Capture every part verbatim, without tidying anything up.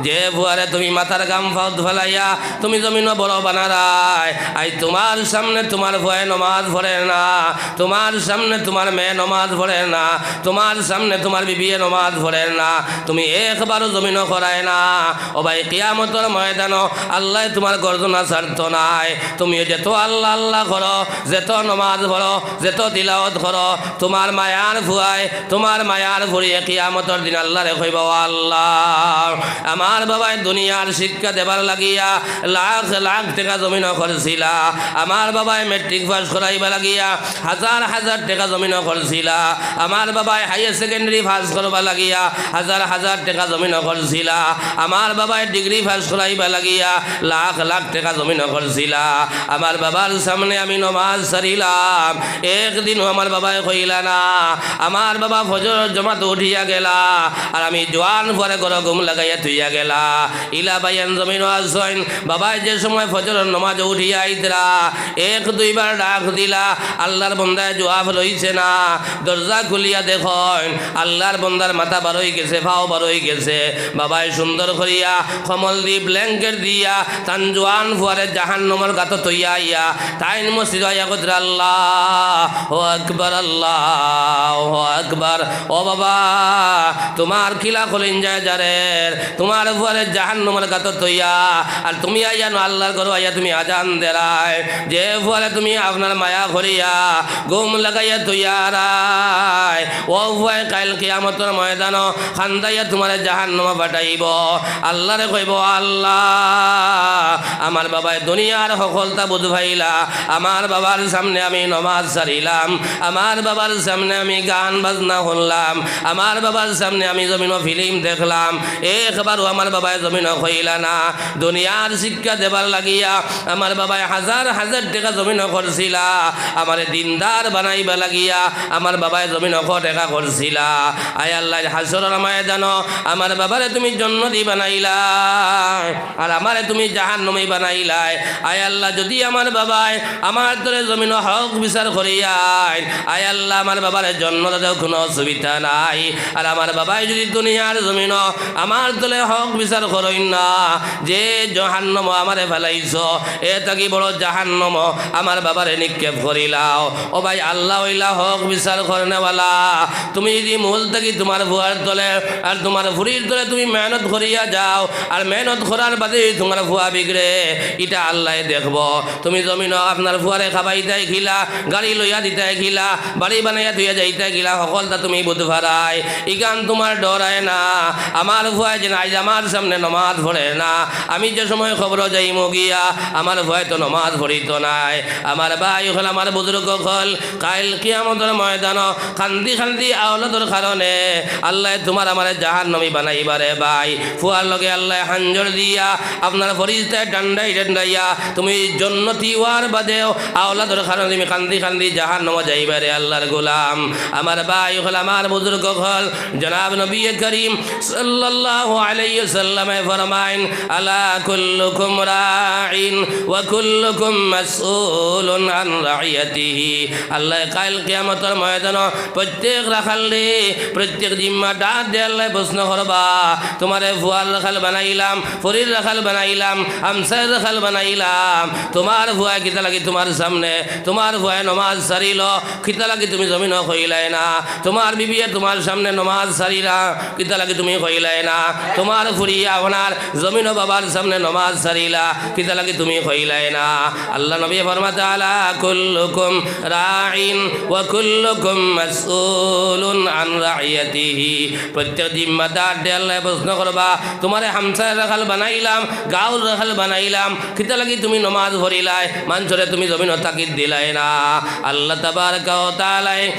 যে ফুয়ারে তুমি মাথার ঘাম পাওত ফালাইয়া তুমি জমিনো বড় বানারায়, আইজ তুমার সামনে তুমার ফুয়ায় নমাজ পড়ের না, তুমার সামনে তুমার মেয়ে নমাজ পড়ের না, তুমার সামনে তুমার বিবিয়ে নমাজ পড়ের না, তুমি একবারও জমিনো করায় না। ও ভাই, কিয়ামতর ময়দানো আল্লায় তুমার গর্দনা ছাড়তো নায়। তুমিও যেত আল্লাহ আল্লাহ করো, যেত নমাজ পড়ো, যেত তিলাওয়াত করো, তুমার মায়ার ফুয়ায়, তুমার মায়ার ফুড়িয়ে কিয়ামতর দিন আল্লারে কইবা, "ও আল্লাহ, আমার বাবায় দুনিয়ার শিক্ষা দেবার লাগিয়া লাখ লাখ টেকা জমিনো খরচিলা, আমার বাবায় মেট্রিক পাস করাইবা লাগিয়া হাজার হাজার টেকা জমিনো খরচিলা, আমার বাবায় হায়ার সেকেন্ডারি পাস করবা লাগিয়া হাজার হাজার টেকা জমিনো খরচিলা, আমার বাবায় ডিগ্রি পাস করাইবা লাগিয়া লাখ লাখ টেকা জমিনো খরচিলা, আমার বাবার সামনে আমি নমাজ ছাড়িলাম, একদিনও আমার বাবায় কইলা না, আমার বাবা ফজরর জমাতো উঠিয়া গেলা, আর আমি জোয়ান ফুয়ারে ঘরো ঘুম লাগাইয়া থুইয়া গেলা।" ইলা ভাইয়াইন জমিনো আছইন, বাবায় যে সময় ফজরর নমাজো উঠিয়া আইতরা, এক দুইবার ডাক দিলা, আল্লার বন্দায় জুয়াব লইছে না, দরজা খুলিয়া দেখইন, আল্লার বন্দার মাথা বার অইগেছে, পাও বার অইগেছে। বাবায় সুন্দর করিয়া কম্বল দি, ব্ল্যাঙ্কেট দিয়া, তান জোয়ান ফুয়ারে জাহান্নামর গাতো থইয়া আইয়া, তাইন মসজিদো আইয়া কইতরা, "আল্লাহু আকবার, আল্লাহু আকবার।" ও বাবা, তুমার কিলা কলিজায় জারের, তুমার ফুয়ারে জাহান্নামর গাতো থইয়া, আর তুমি আইয়া নু আল্লার ঘরো আইয়া তুমি আজান দেরায়, যে ফুয়ারে তুমি আপনার মায়া করিয়া ঘুম লাগাইয়া থইয়া আরায়, ও ফুয়ায় কাইল কিয়ামতর ময়দানো কান্দাইয়া তুমারে জাহান্নামো পাঠাইবো। আল্লারে কইবো, "আল্লাহ, আমার বাবায় দুনিয়ার হকলতা বুঝ পাইলা, আমার বাবার সামনে আমি নমাজ ছাড়িলাম, আমার বাবার সামনে আমি গান বাজনা হুনলাম, আমার বাবার সামনে আমি জমিনো ফিলিম দেখলাম, একবারও আমার বাবায় জমিনো কইলা না। দুনিয়ার শিক্ষা দেবার লাগিয়া আমার বাবায় হাজার হাজার টেকা জমিনো খরচিলা, আমারে দিনদার বানাইবা লাগিয়া আমার বাবায় জমিনো ক টেকা খরচিলা। আয় আল্লাহ, হাশরর ময়দানো আমার বাবারে তুমি জন্নতি বানাইলায়, আর আমারে তুমি জাহান্নামী বানাইলায়। আয় আল্লাহ, যুদি আমার বাবায় আমার তরে জমিনো হক বিচার করিয়াইন, আয় আল্লাহ, আমার বাবারে জন্নতো দেও, কুনু অসুবিধা নাই। আর আমার বাবায় যুদি দুনিয়ার জমিনো আমার তরে হক বিচার করইন না, যে জাহান্নামো আমারে ফালাইছো, এ থাকি বড় জাহান্নামো আমার বাবারে নিক্ষেপ করিলাও।" ও ভাই, আল্লাহ অইলা হক বিচার করনেওয়ালা। তুমি যুদি মূল থাকি তুমার ফুয়ার তলে আর তুমার ফুড়ির তলে তুমি মেহনত করিয়া যাও, আর মেহনত করার বাদে তুমার ফুয়া বিগড়ে, ইটা আল্লায় দেখবো। তুমি জমিনো আপনার ফুয়ারে খাবাইতায় কিলা, গাড়ি লইয়া দিতায় কিলা, বাড়ি বানাইয়া থইয়া যাইতায় কিলা, হকলতা তুমি বুঝ পারায়। ইখান তুমার ডরায় না। আমার ফুয়ায় যেন আইজ আমার সামনে নমাজ পড়ে না, আমি যে সময় কবরো যাইমু গিয়া, আমার ফুয়ায় তো নমাজ পড়িতো নায়। আমার ভাই অকল, আমার বুজুর্গ অকল, কাইল কিয়ামতর ময়দানো কান্দি কান্দি আওলাদর কারণে আল্লায় তুমার আমারে জাহান্নামী বানাইবা রে ভাই। ফুয়ার লগে আল্লায় হাঞ্জর দিয়া, আপনার ফিরিস্তায় ডান্ডাই ডান্ডাইয়া, তুমি জন্নতি অওয়ার বাদেও আওলাদর কারণে তুমি কান্দি কান্দি জাহান্নামো যাইবা রে আল্লার গোলাম। আমার ভাই অকল, আমার বুজুর্গ অকল, জনাব নবী করিম সাল্লাল্লাহু আলাইহি ওয়াসাল্লামে ফরমাইন, "আলা কুল্লুকুম রাইন ওয়া কুল্লুকুম মাসউলুন আন রাইয়াতিহি।" আল্লায় কাইল কিয়ামতর ময়দানো প্রত্যেক রাখালরে, প্রত্যেক জিম্মাদাররে আল্লায় প্রশ্ন করবা, "তুমারে ফুয়ার রাখাল বানাইলাম, ফুড়ির রাখাল বানাইলাম, হামসার রাখাল বানাইলাম, তুমার ফুয়ায় কিতা লাগি তুমার সামনে, তুমার ফুয়ায় নমাজ ছাড়িলো, কিতা লাগি তুমি জমিনো কইলায় না? তুমার বিবিয়ে তুমার সামনে নমাজ ছাড়িলা, কিতা লাগি তুমি কইলায় না? তুমার ফুড়িয়ে আপনার জমিনো বাবার সামনে নমাজ ছাড়িলা, কিতা লাগি তুমি কইলায় না?" আল্লার নবী ফরমাইতা, "আলা কুল্লুকুম রাইন ওয়া কুল্লুকুম মাসউলুন আন রাইয়াতিহি।" প্রত্যেক জিম্মাদাররে আল্লায় প্রশ্ন করবা, "তুমারে হামসার রাখাল বানাইলাম, গাঁওর রাখাল বানাইলাম, কিতা লাগি তুমি নমাজ পড়িলায়, মানষরে তুমি জমিনো তাকিদ দিলায় না?" আল্লাহ তাবারাকা ওয়া তাআলায়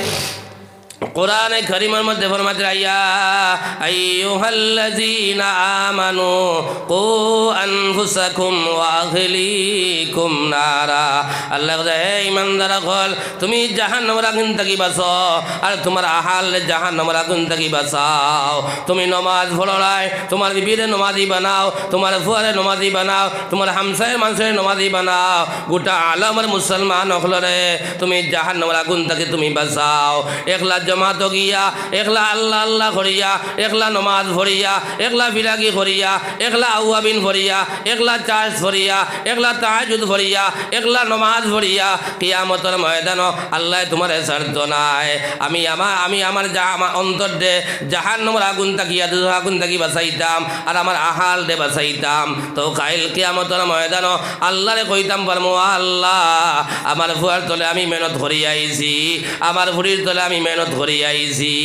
কোরআনে কারীমর মধ্যে ফরমাইরা, "ইয়া আইয়ুহাল্লাযীনা আমানু কু আনফুসাকুম ওয়া আহলিকুম নারা।" আল্লায় কইরা, "হে ইমানদার অকল, তুমি জাহান্নামর আগুন থাকি বাঁচো, আর তুমার আহালরে জাহান্নামর আগুন থাকি বাঁচাও। তুমি নমাজ পড়রায়, তুমার বিবিরে নমাজি বানাও, তুমার ফুয়ারে নমাজি বানাও, তুমার হামসায় মানষরে নমাজি বানাও, গোটা আলমর মুসলমান অকলরে তুমি জাহান্নামর আগুন থাকি তুমি বাঁচাও।" একলা জমা জমাতো গিয়া, একলা আল্লাহ আল্লাহ করিয়া, একলা নমাজ পড়িয়া, একলা ফিরাকি করিয়া, একলা আউয়াবিন পড়িয়া, একলা চাশ পড়িয়া, একলা তাহাজ্জুদ পড়িয়া, একলা নমাজ পড়িয়া, কিয়ামতর ময়দানো আল্লায় তুমারে ছাড়তো নায়। আমি আমা-, আমি আমার জা-, আমার অন্তররে জাহান্নামর আগুন থাকিয়া, দুজখর আগুন থাকি বাঁচাইতাম, আর আমার আহালরে বাঁচাইতাম। তো কাইল কিয়ামতর ময়দানো আল্লারে কইতাম পারমু, "আল্লাহ, আমার ফুয়ার তলে আমি মেহনত করি আইছি, আমার ফুড়ির তলে আমি মেহনত করি আইছি।"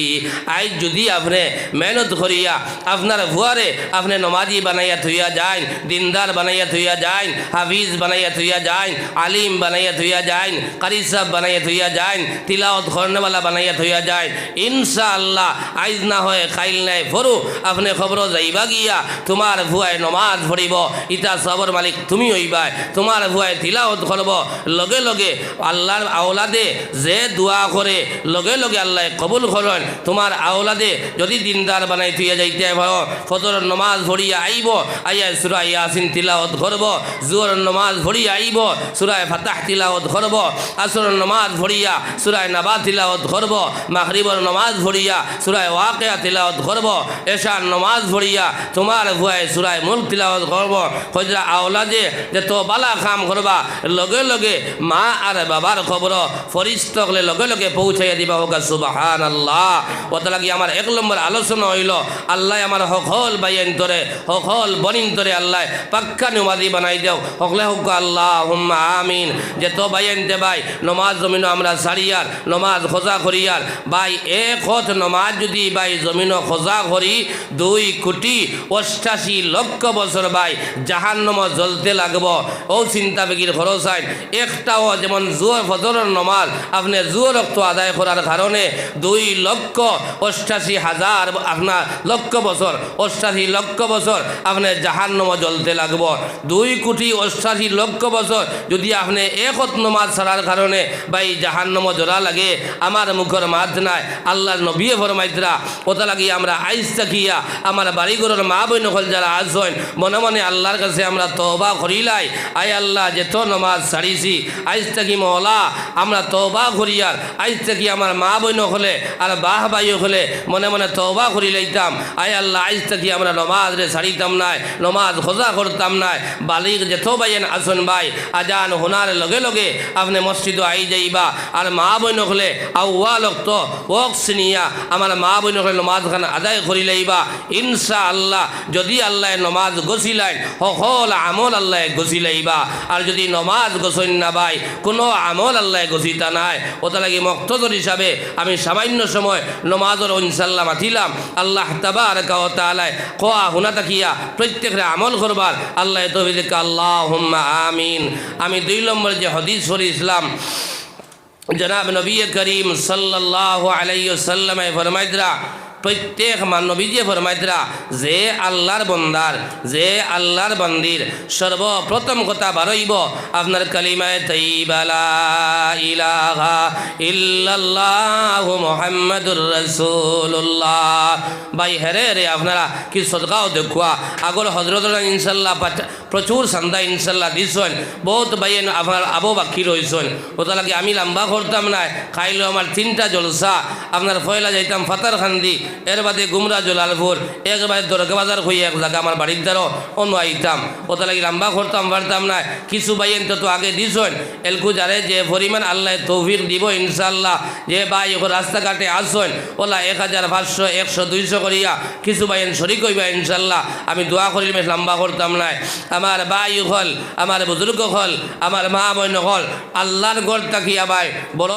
আইজ যুদি আপনে মেহনত করিয়া আপনার ফুয়ারে আপনে নমাজি বানাইয়া থইয়া যাইন, দিনদার বানাইয়া থইয়া যাইন, হাফিজ বানাইয়া থইয়া যাইন, আলিম বানাইয়া থইয়া যাইন, কারি সাব বানাইয়া থইয়া যাইন, তিলাওয়াত করনেওয়ালা বানাইয়া থইয়া যাইন, ইনশাআল্লাহ, আইজ না হয়, কাইল নায়, পরু আপনে কবরো যাইবা গিয়া, তুমার ফুয়ায় নমাজ পড়িবো, ইতা সওয়াবর মালিক তুমি অইবায়। তুমার ফুয়ায় তিলাওয়াত করবো, লগে লগে আল্লাহর আওলাদে যে দোয়া করে, লগে লগে আল্লায় কবুল করইন। তুমার আওলাদে যুদি দিনদার বানাই থইয়া যাইতে পারো, ফজরর নমাজ পড়িয়া আইবো, আইয়া সূরা ইয়াসিন তিলাওয়াত করবো, জোহরর নমাজ পড়িয়া আইবো, সূরা ফাতাহ তিলাওয়াত করবো, আসরর নমাজ পড়িয়া সূরা নাবা তিলাওয়াত করবো, মাগরিবর নমাজ পড়িয়া সূরা ওয়াকিয়া তিলাওয়াত করবো, এশার নমাজ পড়িয়া তুমার ফুয়ায় সূরা মুলক তিলাওয়াত করবো। কইরা আওলাদে যত বালা কাম করবা, লগে লগে মা আর বাবার কবরো ফিরিস্তা অকলে লগে লগে পৌঁছাইয়া দিবা। কউক্কা সুবহানাল্লাহ। অতার লাগি আমার এক নম্বর আলোচনা অইলো, আল্লায় আমার হকল ভাইয়াইন্তরে, হকল বইনাইন্তরে আল্লায় পাক্কা নমাজি বানাই দেও। হকলে কউক্কা আল্লাহুম্মা আমিন। যত ভাইয়াইন্তে ভাই নমাজ জমিনো আমরা ছাড়িয়ার, নমাজ কাজা করিয়ার, ভাই এক অক্ত নমাজ যুদি ভাই জমিনো কাজা করি, দুই কোটি অষ্টাশি লক্ষ বছর ভাই জাহান্নামো জ্বলতে লাগবো। অউ চিন্তা ফিকির করো চাইন। একটাও যেমন জোহর ফজরর নমাজ আপনে জোহর অক্ত আদায় করার কারণে দুই লক্ষ অষ্টাশি হাজার আপনার লক্ষ বছর, অষ্টাশি লক্ষ বছর আপনে জাহান্নামো জ্বলতে লাগবো। দুই কোটি অষ্টাশি লক্ষ বছর যুদি আপনে এক অক্ত নমাজ ছাড়ার কারণে ভাই জাহান্নামো জ্বলা লাগে, আমার মুখর মাত নায়, আল্লাহর নবীয়ে ফরমাইতরা। অতার লাগি আমরা আইজ থাকিয়া আমার বাড়ি ঘরর মা বইন অকল যারা আছইন, মনে মনে আল্লাহর কাছে আমরা তওবা করিলাই, আয় আল্লাহ, যত নমাজ ছাড়িছি, আইজ থাকি মওলা আমরা তওবা করিয়ার, আইজ থাকি আমার মা বইন অকলে আর বাহ ভাই অকলে মনে মনে তওবা করিলাইতাম, আয় আল্লাহ, আইজ থাকি আমরা নমাজরে ছাড়িতাম নায়, নমাজ কাজা করতাম নায়। বালিগ যত ভাইয়াইন আছইন ভাই, আজান হুনার লগে লগে আপনে মসজিদো আই যাইবা। আর মা বইন অকলে আউয়াল অক্ত অক্ত চিনিয়া আমার মা বইন অকলে নমাজ খান আদায় করিলাইবা। ইনশাআল্লাহ, যুদি আল্লায় নমাজ গছিলাইন, হকল আমল আল্লায় গছিলাইবা। আর যুদি নমাজ গছইন না ভাই, কুনু আমল আল্লায় গছিতা নায়। অতার লাগি মুক্তসর হিসাবে আমি সামান্য সময় নমাজর ইনশাআল্লাহ মাতিলাম। আল্লাহ তাবারাকা ওয়া তাআলায় কওয়া হুনা থাকিয়া প্রত্যেকরে আমল করবার আল্লায় তৌফিক দেউক্কা, আল্লাহুম্মা আমিন। আমি দুই নম্বর যে হাদিস পড়ছিলাম, জনাব নবী করিম সাল্লাল্লাহু আলাইহি ওয়াসাল্লামে ফরমাইতরা, প্রত্যেক মা-, নবীজিয়ে ফরমাইতরা, যে আল্লাহর বন্দার, যে আল্লাহর বান্দির সর্বপ্রথম কথা বারইবো আপনার কালিমায়ে তৈয়বা, লা ইলাহা ইল্লাল্লাহু মুহাম্মাদুর রাসূলুল্লাহ। ভাই, হেরে হেরে আপনারা কি সদকাও দেখুয়া, আগর হজরতরা ইনশাআল্লাহ পাঠ-, প্রচুর চান্দা ইনশাআল্লাহ দিছইন। বউত ভাইয়াইন আপনার আবো বাকি রইছইন। অতার লাগি আমি লাম্বা করতাম নায়। কাইলো আমার তিনটা জলসা, আপনার পয়লা যাইতাম পাথারকান্দি, এর বাদে গুমরা জলালপুর, এর বাদে দরগা বাজার অইয়া এক জাগা আমার বাড়ির দ্বারো অনো আইতাম। অতার লাগি লাম্বা করতাম পারতাম নায়। কিছু ভাইয়াইন্তে তো আগে দিছইন, এলকু যারে যে পরিমাণ আল্লায় তৌফিক দিবো ইনশাআল্লাহ। যে ভাই অখন রাস্তাঘাটে আছইন, অলা এক হাজার, পাঁচশো, একশো, দুইশো করিয়া কিছু ভাইয়াইন শরিক অইবা ইনশাআল্লাহ। আমি দোয়া করির, বেশ লাম্বা করতাম নায়। আমার ভাই অকল, আমার বুজুর্গ অকল, আমার মা বইন অকল, আল্লাহর ঘর থাকিয়া ভাই বড়